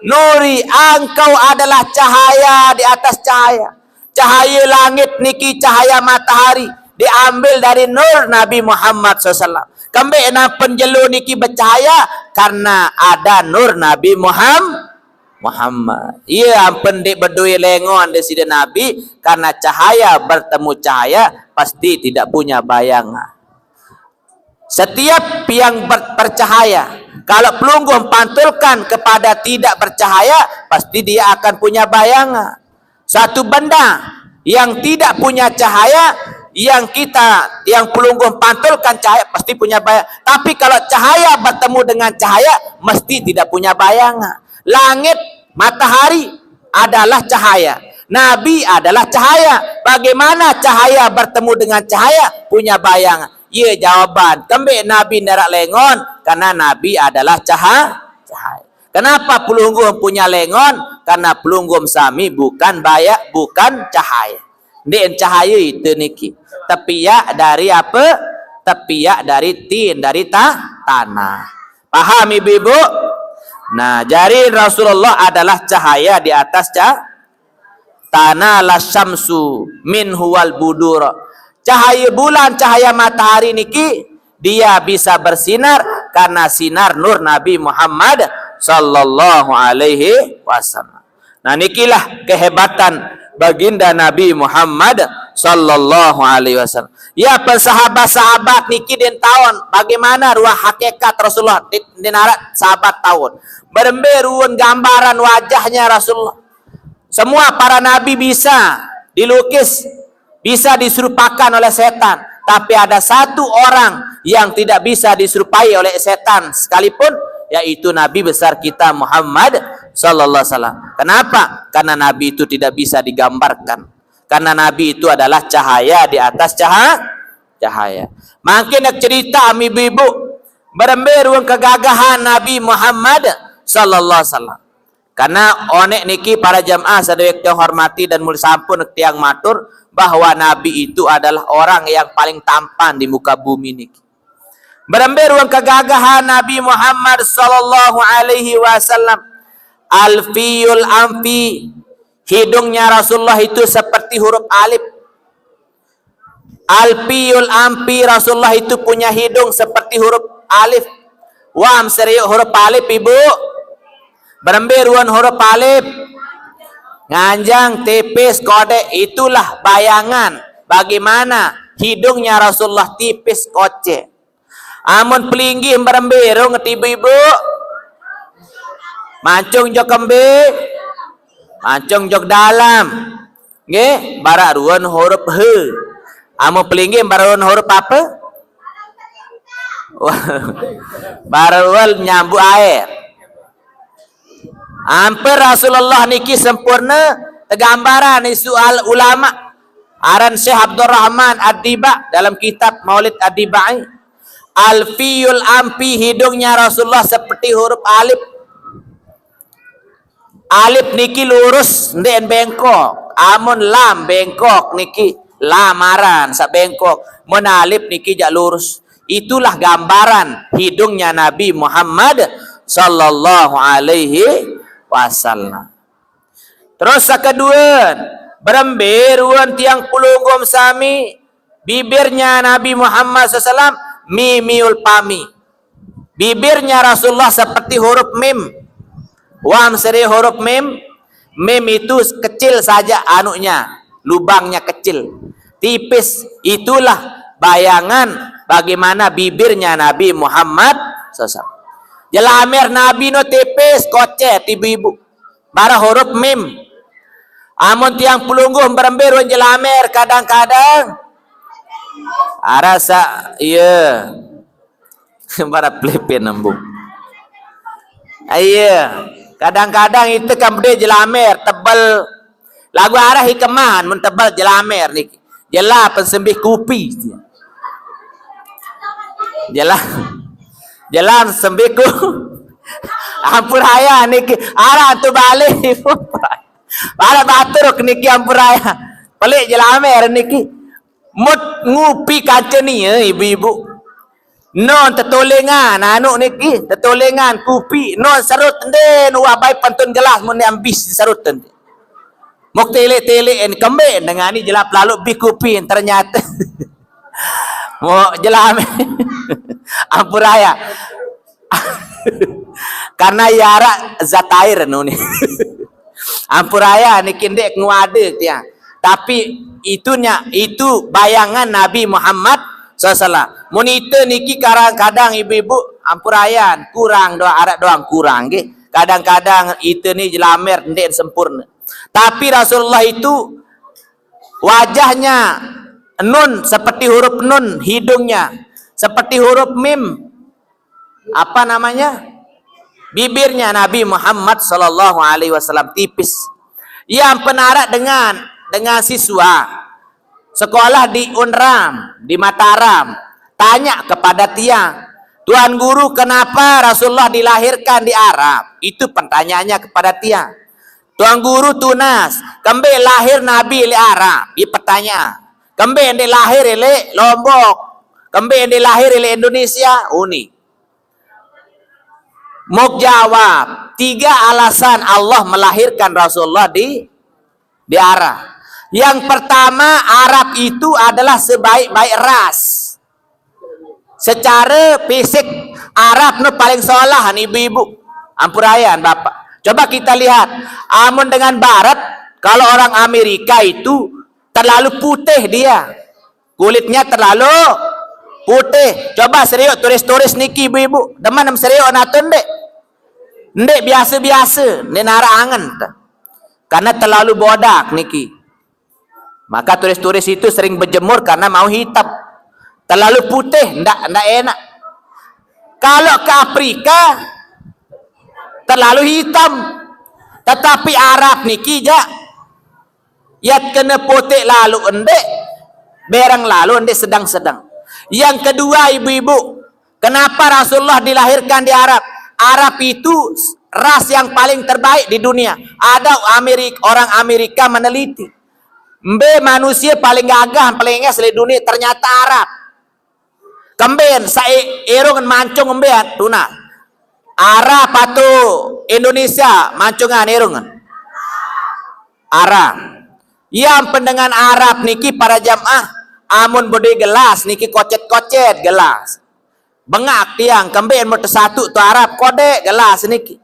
nuri. Engkau adalah cahaya di atas cahaya. Cahaya langit niki cahaya matahari diambil dari nur Nabi Muhammad sallallahu alaihi wasallam. Kembe nampen jelo niki bercahaya? Karena ada nur Nabi Muhammad. Muhammad. Iya, ampun, dek bedui lengon di sida Nabi, karena cahaya bertemu cahaya pasti tidak punya bayangan. Setiap yang ber- bercahaya, kalau pelungguh pantulkan kepada tidak bercahaya, pasti dia akan punya bayangan. Satu benda yang tidak punya cahaya, yang kita, yang pelungguh pantulkan cahaya, pasti punya bayangan. Tapi kalau cahaya bertemu dengan cahaya, mesti tidak punya bayangan. Langit, matahari adalah cahaya. Nabi adalah cahaya. Bagaimana cahaya bertemu dengan cahaya? Punya bayangan. Iya, jawaban. Kembe Nabi nerak lengon, karena Nabi adalah cahaya. Cahaya. Kenapa pelungguh punya lengon? Karena pelungguh sami bukan bayak, bukan cahaya. Ndeqn cahaya itu niki. Tepiak dari apa? Tepiak dari tin, dari ta- tanah. Paham, ibu-ibu? Nah, jari Rasulullah adalah cahaya di atas ca- tanah. La syamsu min huwal budur. Cahaya bulan, cahaya matahari niki, dia bisa bersinar karena sinar nur Nabi Muhammad sallallahu alaihi wasallam. Nah, nikilah kehebatan baginda Nabi Muhammad sallallahu alaihi wasallam. Ya, pensahabat-sahabat niki den taon bagaimana ruah hakikat Rasulullah, di, di narak sahabat taon. Berembe ruun gambaran wajahnya Rasulullah. Semua para nabi bisa dilukis, bisa diserupakan oleh setan. Tapi ada satu orang yang tidak bisa diserupai oleh setan sekalipun, yaitu Nabi besar kita Muhammad sallallahu alaihi wasallam. Kenapa? Karena Nabi itu tidak bisa digambarkan. Karena Nabi itu adalah cahaya di atas cahaya. Cahaya. Makin nak cerita, ami ibu-ibu, berembe ruang kegagahan Nabi Muhammad sallallahu alaihi wasallam. Karena onek niki para jamaah sadaya tiang hormati dan mul sampun tiang matur bahwa Nabi itu adalah orang yang paling tampan di muka bumi niki. Berembe ruang kegagahan Nabi Muhammad sallallahu alaihi wasallam. Alfiul amfi, Hidungnya Rasulullah itu seperti huruf alif. Alfiul amfi, Rasulullah itu punya hidung seperti huruf alif. Wah, serius huruf alif, Ibu. Berembe ruan huruf alif. Nganjang, tipis, kodek. Itulah bayangan bagaimana hidungnya Rasulullah, tipis, kocek. Amun pelinggih berembe rung ti ibu-ibu. Mancung jok embe. Mancung jok dalam. Nggih, barak ruan huruf he. Amun pelinggih barak ruan huruf apa? Wah, barak ruan nyambut air. Amper Rasulullah niki sempurna, tegambaran isu al ulama. Aran Syekh Abdurrahman Ad-Diba dalam kitab Maulid Ad-Dibai. Alfiul amfi, hidungnya Rasulullah seperti huruf alif. Alif niki lurus, ndeqen bengkok. Amun lam bengkok niki lamaran, saq bengkok. Mun alif niki jaq lurus. Itulah gambaran hidungnya Nabi Muhammad sallallahu alaihi wasallam. Terus saq kedue, berembe ruan tiang pelungguh sami, bibirnya Nabi Muhammad sallallahu alaihi wasallam mimiul fami. Bibirnya Rasulullah seperti huruf mim. Wam seri huruf mim. Mim itu kecil saja anunya, lubangnya kecil, tipis. Itulah bayangan bagaimana bibirnya Nabi Muhammad sallallahu alaihi wasallam. Jelamer Nabi no tipis, kocet, ibu-ibu. Bara huruf mim. Amun tiang pelungguh berembe ruan jelamer, kadang-kadang arasa, iya. Bara pelipin nembung. Iya. Kadang-kadang ite kan bede jelamer tebel. Lagu arah ikeman mun tebel jelamer niki. Jela pen sembih kupi. Jela. Jela sembih ku. Ampun raya niki. Arah tu balik. Para batur niki ampun raya. Pelik jelamer niki. Mut ngupi kancen ie, ibu-ibu. Non tetolengan, anu niki, tetolengan kupi, non serut ende, nuah bai pantun gelas mun ambis serut ende. Mok telek-telek en kembe dengan ni jelap lalu bi kupi, ternyata. Mok jelam. Ampun raya. Karena yara zatair nu ni. Ampun raya niki ndeq nguade tiang. Tapi itunya, itu bayangan Nabi Muhammad sallallahu alaihi wasallam. Mun ite niki kadang-kadang ibu-ibu ampun raya kurang doang, araq doang kurang nggih. Kadang-kadang ite ni jelamer ndeq sempurne. Tapi Rasulullah itu wajahnya nun seperti huruf nun, hidungnya seperti huruf mim. Apa namanya? Bibirnya Nabi Muhammad sallallahu alaihi wasallam tipis. Yang penarak dengan dengan siswa sekolah di Unram, di Mataram, tanya kepada tiang, "Tuan Guru, kenapa Rasulullah dilahirkan di Arab?" Itu pertanyaannya kepada tiang. "Tuan Guru tunas, kembe lahir Nabi leq Arab?" Ie pertanyaan. "Kembe ndeq lahir leq Lombok? Kembe ndeq lahir leq Indonesia?" Uni. Mok jawab, tiga alasan Allah melahirkan Rasulullah di di Arab. Yang pertama, Arab itu adalah sebaik-baik ras. Secara fisik, Arab nu paling solah, ibu-ibu. Ampurayan, Bapak. Coba kita lihat, amun dengan Barat, kalau orang Amerika itu terlalu putih dia. Kulitnya terlalu putih. Coba seriuk turis-turis niki, ibu-ibu. Demen em seriuk natun, Dek? Ndeq biase-biase, ndeq naraq angen. Karena terlalu bodak niki. Maka turis-turis itu sering berjemur karena mau hitam. Terlalu putih, ndak, ndak enak. Kalau ke Afrika, terlalu hitam. Tetapi Arab niki jaq, yat kene putih lalu ndeq, bereng lalu ndeq, sedang-sedang. Yang kedua, ibu-ibu, kenapa Rasulullah dilahirkan di Arab? Arab itu ras yang paling terbaik di dunia. Ada Amerik-, orang Amerika meneliti. Mbe manusia paling gagah, paling enges di dunia, ternyata Arab. Kemben, saq irung mancung mbe tuna. Arab atau Indonesia mancongan irung. Arab. Yang pendengar Arab niki para jamaah, amun bedoe gelas niki kocet-kocet gelas. Bengak tiang, kembe'en mun tesatu tu Arab, kode gelas niki.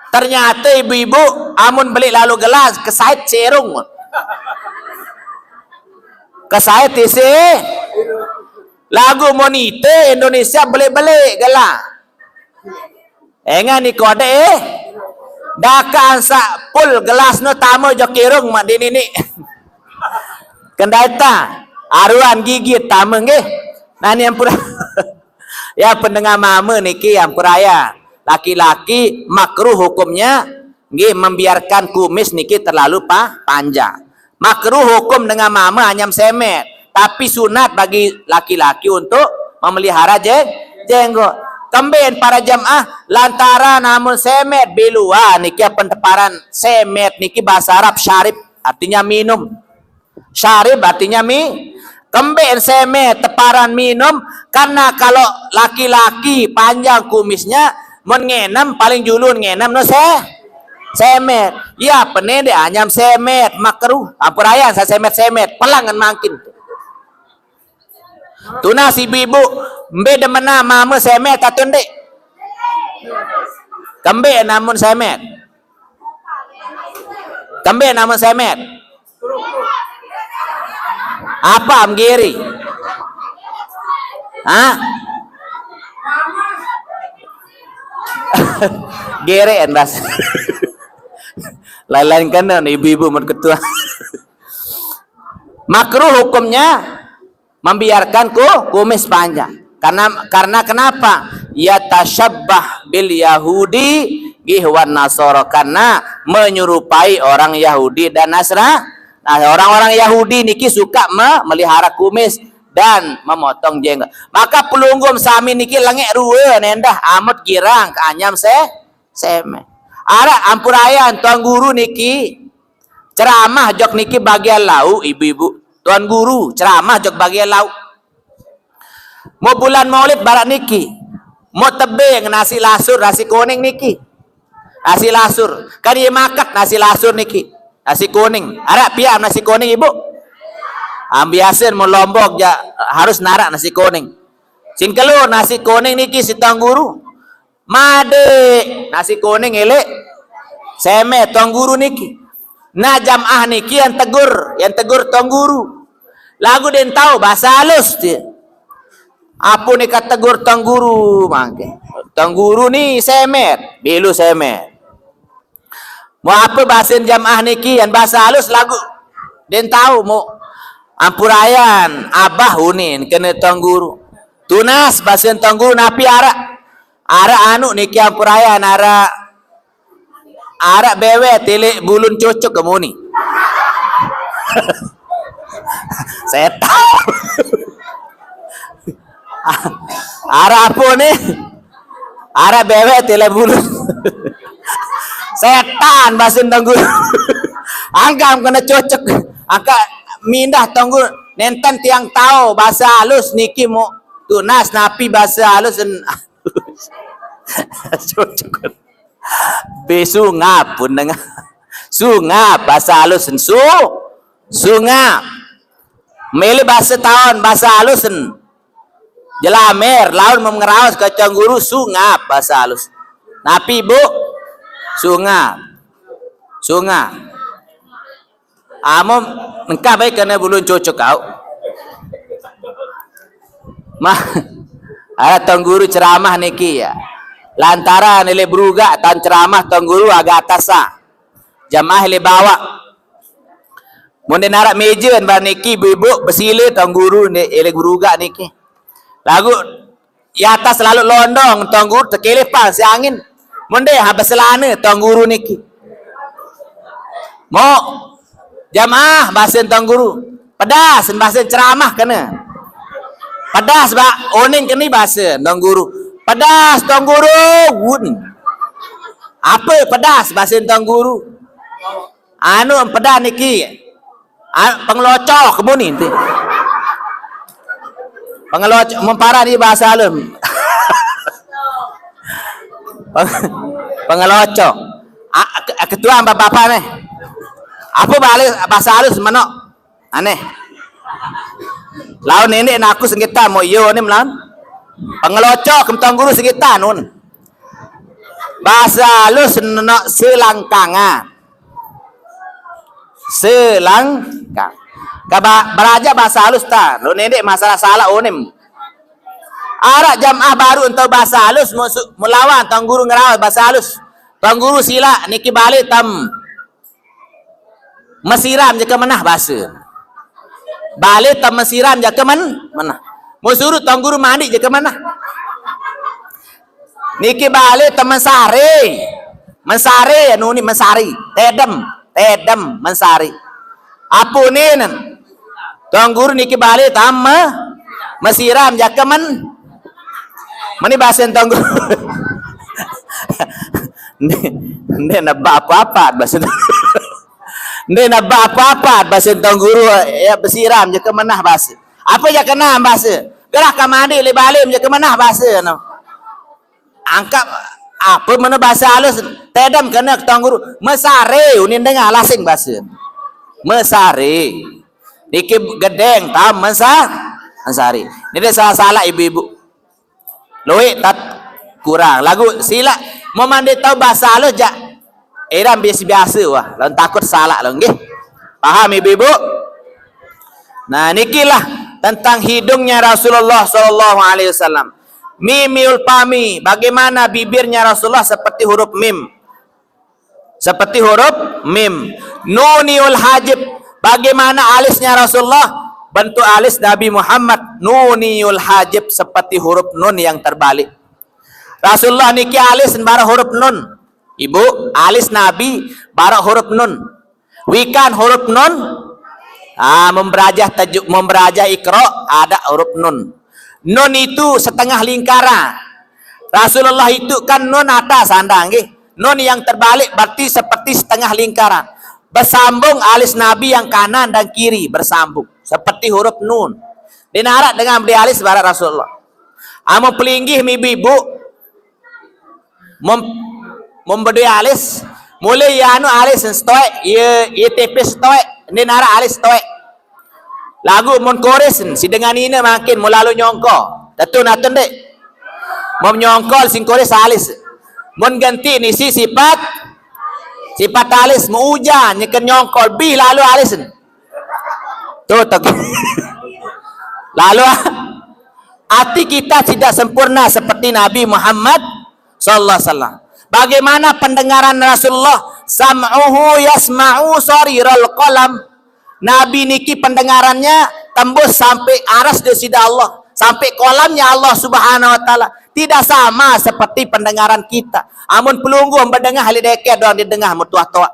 Ternyata ibu-ibu, amun beli lalu gelas, kesait serung. Kesait isi. Lagu monite Indonesia beli-beli gelas. Engan ni kode eh. Dakan sak pul gelas no tama jo kirung mak di nini. Kendai ta, aruan gigit tama nggih. Nah, ni ampura. Ya, pendengar mama niki ampuraya. Laki-laki makruh hukumnya nggih membiarkan kumis niki terlalu pa-, panjang. Makruh hukum dengan mama anyam semet. Tapi sunat bagi laki-laki untuk memelihara jeng-, jenggot. Kemben para jamaah lantaran amun semet bilua niki penteparan semet niki bahasa Arab syarib, artinya minum. Syarib artinya mi-, kemben semet teparan minum, karena kalau laki-laki panjang kumisnya, mun ngenem paling julun ngenem no se-, semet. Ya, pene de anyam semet, makruh. Ampuraya sa semet-semet, pelangan mangkin. Tunas ibu-ibu, mbe demena mama semet atau nde? Kembe namun semet. Kembe namun semet. Apa am giri? Hah? Gere en bas. Lain-lain kena ni ibu-ibu mun ketua. Makruh hukumnya membiarkan ku-, kumis panjang. Karena, karena kenapa? Ya tasyabbah bil Yahudi gihwan Nasoro, karena menyerupai orang Yahudi dan Nasra-, nah, orang-orang Yahudi niki suka memelihara kumis dan memotong jenggot. Maka pelunggum sami niki lengek rua nendah amut girang ke anyam se-, semet. Arak ampurayan tuan guru niki ceramah jok niki bagian lau ibu-ibu. Tuan guru ceramah jok bagian lau. Mau bulan Maulid barak niki. Mau tebing nasi lasur, nasi kuning niki. Nasi lasur. Kan ye makat nasi lasur niki. Nasi kuning. Arak piam nasi kuning ibu? Ambiasin mau Lombok ja harus narak nasi kuning. Sing kelur nasi kuning niki si tuan guru. Made nasi kuning elek. Semet tuan guru niki. Nah, jamaah niki yang tegur, yang tegur tuan guru. Lagu den tahu bahasa halus dia. Apa ni kata tegur tuan guru mangke? Tuan guru ni semet, belu semet. Mau apa bahasin jamaah niki yang bahasa halus lagu? Den tahu mau ampurayan abah unin kena tuan guru. Tunas bahasin tuan guru napi arak. Arak anu niki ampurayan arak, arak bewe tilik bulun cucuk kemuni. Setan. Arak apa ni? Arak bewe tilik bulun. Setan bahasin tuan guru. Anggam kena cucuk. Angka mindah tuan guru. Nenten tiang tahu bahasa halus niki mau tunas napi bahasa halus. Besu ngap pun dengar. Sungap bahasa halus su. Sungap. Mele bahasa taun bahasa halus. Jelamer laun mengeraus ke tuan guru sungap bahasa halus. Napi bu? Sungap. Sungap. Amo engkah baik kena bulun cucuk kau. Mah, ada tuan guru ceramah niki ya. Lantaran ele berugak tan ceramah tuan guru agak atas ah. Jamaah ele bawah. Mun den arak meja bar niki ibu-ibu besile tuan guru ni ele berugak niki. Lagu ya atas selalu londong tuan guru tekelepan si angin. Mun de ha beselane tuan guru niki. Mo jamaah bahasin tuan guru. Pedas bahasin ceramah kena. Pedas ba oning keni bahasa tuan guru. Pedas tuan guru. Wun. Apa pedas bahasin tuan guru? Anu pedas niki. Ah, pengelocok kemuni enti. Pengelocok mempara di bahasa alun. Peng-, pengelocok. Ah, ke-, ketua bapak-bapak nih. Apa balik bahasa halus menok? Aneh. Laun nenek naku sengita mo iyo ni melan. Pengeloco kem Tuan Guru sengita nun. Bahasa halus nenok selangkangan. Selangkang. Kaba belajar bahasa halus ta. Lo nenek masalah salah unim. Arak jamaah baru entau bahasa halus melawan Tuan Guru ngerawas bahasa halus. Tuan Guru sila niki balik tam mesiram je ke menah bahasa. Balik tam mesiram je ke men menah. Mau suruh Tuan Guru mandi je ke menah. Niki balik tam mensari. Mensari anu ni mensari. Tedem, tedem mensari. Apa ni nen? Tuan Guru niki balik tam mesiram je ke men. Meni bahasa Tuan Guru. Nde nde nebak apa-apa bahasa. Nde nebak apa-apa bahasa Tuan Guru ya besiram je ke menah bahasa. Apa je kena bahasa? Gerah ka mandi le balim je ke menah bahasa no. Angkat apa mana bahasa halus tedem kena ke Tuan Guru. Mesare unin dengar lasing bahasa. Mesare. Niki gedeng tam mensa mensari. Ni dia salah-salah ibu-ibu. Luik tat kurang. Lagu sila mau mandi tahu bahasa halus jak. Eram biasa-biasa wah. Lawan takut salah lawan nggih. Paham ibu-ibu? Nah, nikilah tentang hidungnya Rasulullah sallallahu alaihi wasallam. Mimiul pami, bagaimana bibirnya Rasulullah seperti huruf mim. Seperti huruf mim. Nuniul hajib, bagaimana alisnya Rasulullah? Bentuk alis Nabi Muhammad nuniul hajib seperti huruf nun yang terbalik. Rasulullah niki alis barak huruf nun. Ibu, alis Nabi barak huruf nun. Wikan huruf nun. Ah, memberajah tajuk, memberajah ikro ada huruf nun. Nun itu setengah lingkaran. Rasulullah itu kan nun atas anda nggih. Nun yang terbalik berarti seperti setengah lingkaran. Bersambung alis Nabi yang kanan dan kiri bersambung seperti huruf nun. Dinarak dengan beli alis barak Rasulullah. Amun pelinggih mi ibu-ibu mem membedui alis, mulai ya anu alis stoek, ya, ya tipis stoek, ni narak alis stoek. Lagu mun koris si dengan ina makin mulalu nyongko. Tetu natun dek. Mem nyongkol sing koris alis. Mun ganti ni si sifat sifat alis mu ujan nyeken nyongkol bih lalu alis. Tu tak. Lalu ah, hati kita tidak sempurna seperti Nabi Muhammad sallallahu alaihi wasallam. Bagaimana pendengaran Rasulullah? Sam'uhu yasma'u sariral qalam. Nabi niki pendengarannya tembus sampai aras dia sida Allah, sampai kolamnya Allah Subhanahu wa taala. Tidak sama seperti pendengaran kita. Amun pelungguh bedengah ahli deket doang didengah metuah toak.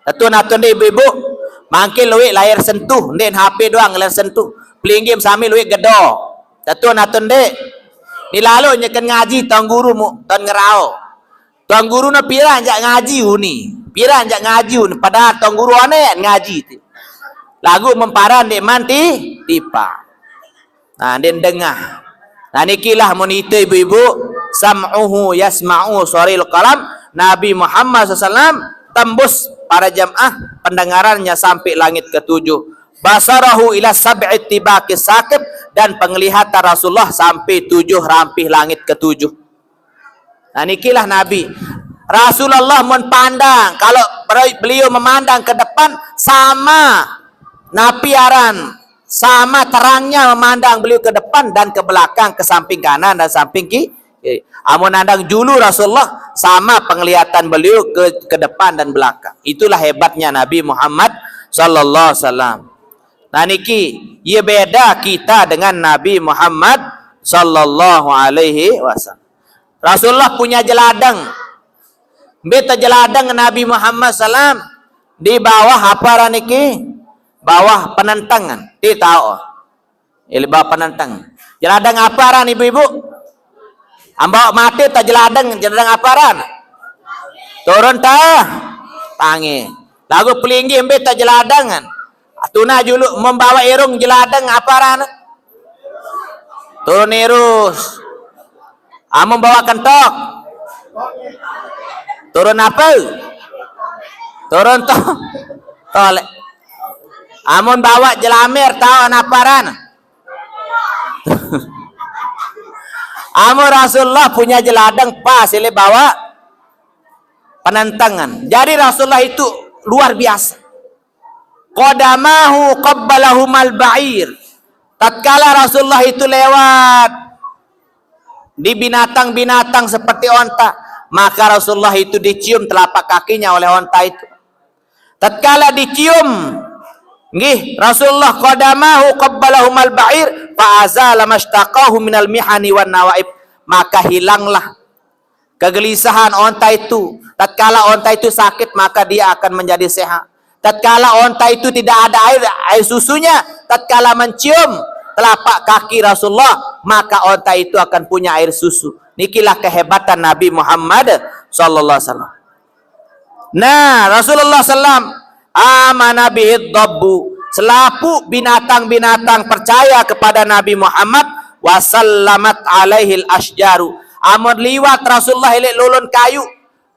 Tetu natun dek ibu-ibu. Mangkin luik layar sentuh, ndik H P doang layar sentuh. Pelinggih sami luik gedo. Tetu natun dek. Ni lalu nyeken ngaji tuan guru mu, tuan ngerau. Tuan guru na piran jak ngaji uni. Piran jak ngaji uni. Padahal tuan guru ane ngaji ti. Lagu memparan dek manti tipa. Nah, dia dengah. Nah, nikilah mun ite ibu-ibu, sam'uhu yasma'u saril qalam, Nabi Muhammad sallallahu alaihi wasallam tembus para jamaah pendengarannya sampai langit ketujuh. Basarahu ila sab'i tibaqis saqib, dan penglihatan Rasulullah sampai tujuh rampih langit ketujuh. Nah, nikilah Nabi. Rasulullah mun pandang, kalau beliau memandang ke depan sama napi aran sama terangnya memandang beliau ke depan dan ke belakang, ke samping kanan dan samping kiri. Amun nandang julu Rasulullah sama penglihatan beliau ke ke depan dan belakang. Itulah hebatnya Nabi Muhammad sallallahu alaihi wasallam. Nah niki, ia beda kita dengan Nabi Muhammad sallallahu alaihi wasallam. Rasulullah punya jeladang. Beta jeladang Nabi Muhammad sallam di bawah apa aran niki? Bawah penentengan. Ti tahu. Ili bawah penenteng. Jeladang apa aran ibu-ibu? Ambau mati ta jeladang, jeladang apa aran? Turun ta tangi. Lagu pelinggih embe ta jeladang kan. Tuna julu membawa irung jeladang apa aran? Turun irus. Amun bawa kentok. Turun apa? Turun to. Tolek. Amun bawa jelamer, tahu napa aran? Amun Rasulullah punya jeladang pas, silih bawa penentengan. Jadi Rasulullah itu luar biasa. Qadamahu qabbalahumal ba'ir. Tatkala Rasulullah itu lewat di binatang-binatang seperti onta, maka Rasulullah itu dicium telapak kakinya oleh onta itu. Tatkala dicium, nggih, Rasulullah qadamahu qabbalahumal ba'ir fa azala mashtaqahu minal mihani wan nawaib, maka hilanglah kegelisahan onta itu. Tatkala onta itu sakit, maka dia akan menjadi sehat. Tatkala onta itu tidak ada air, air susunya, tatkala mencium telapak kaki Rasulullah, maka onta itu akan punya air susu. Nikilah kehebatan Nabi Muhammad sallallahu alaihi wasallam. Nah, Rasulullah sallam, amana bihid dabbu. Selapu binatang-binatang percaya kepada Nabi Muhammad, wasallamat alaihil asjaru. Amun liwat Rasulullah ilik lulun kayu,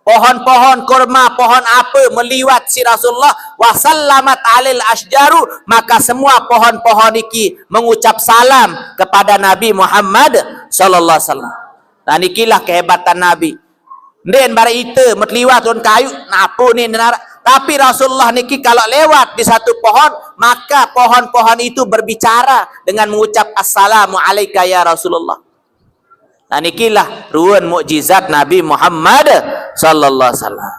pohon-pohon kurma, pohon apa meliwat si Rasulullah, wasallamat alil asjaru, maka semua pohon-pohon iki mengucap salam kepada Nabi Muhammad sallallahu alaihi wasallam. Nah, nikilah kehebatan Nabi. Ndin bara ita, mut liwat turun kayu, napa ni nara. Tapi Rasulullah niki kalau lewat di satu pohon, maka pohon-pohon itu berbicara dengan mengucap, "Assalamu alaika ya Rasulullah." Nah, nikilah ruan mukjizat Nabi Muhammad sallallahu alaihi wasallam.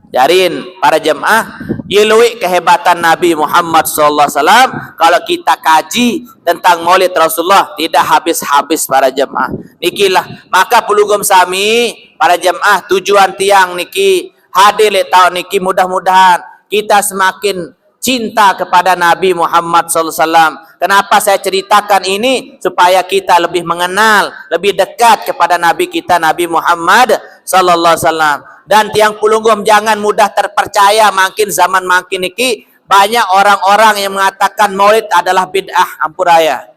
Jarin para jemaah, ya luik kehebatan Nabi Muhammad sallallahu alaihi wasallam. Kalau kita kaji tentang Maulid Rasulullah, tidak habis-habis para jemaah. Nikilah, maka pelugum sami para jemaah, tujuan tiang niki hadir lek tahun niki, mudah-mudahan kita semakin cinta kepada Nabi Muhammad sallallahu alaihi wasallam. Kenapa saya ceritakan ini? Supaya kita lebih mengenal, lebih dekat kepada Nabi kita, Nabi Muhammad sallallahu alaihi wasallam. Dan tiang pelungguh jangan mudah terpercaya, makin zaman makin niki banyak orang-orang yang mengatakan Maulid adalah bid'ah, ampuraya.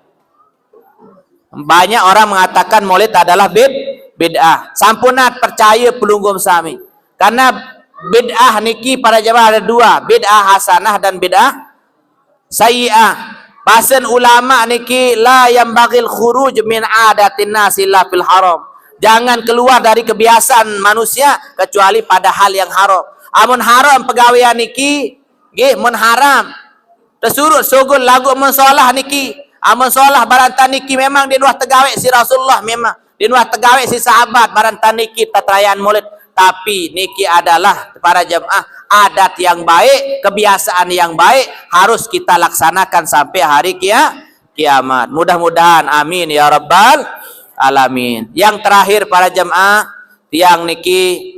Banyak orang mengatakan Maulid adalah bid bid'ah. Sampunat percaya pelungguh sami. Karena bid'ah niki para jemaah ada dua, bid'ah hasanah dan bid'ah sayyi'ah. Pasan ulama niki, la yambaghil khuruj min adatin nasi illa fil haram. Jangan keluar dari kebiasaan manusia kecuali pada hal yang haram. Amun haram pegawean niki, nggih, mun haram. Tesurut sugul lagu mun solah niki. Amun solah barantan niki memang dinuah tegawe si Rasulullah, memang dinuah tegawe si sahabat barantan niki tatrayan Maulid. Tapi niki adalah para jemaah adat yang baik, kebiasaan yang baik, harus kita laksanakan sampai hari kia kiamat. Mudah-mudahan, amin ya rabbal alamin. Yang terakhir para jemaah, tiang niki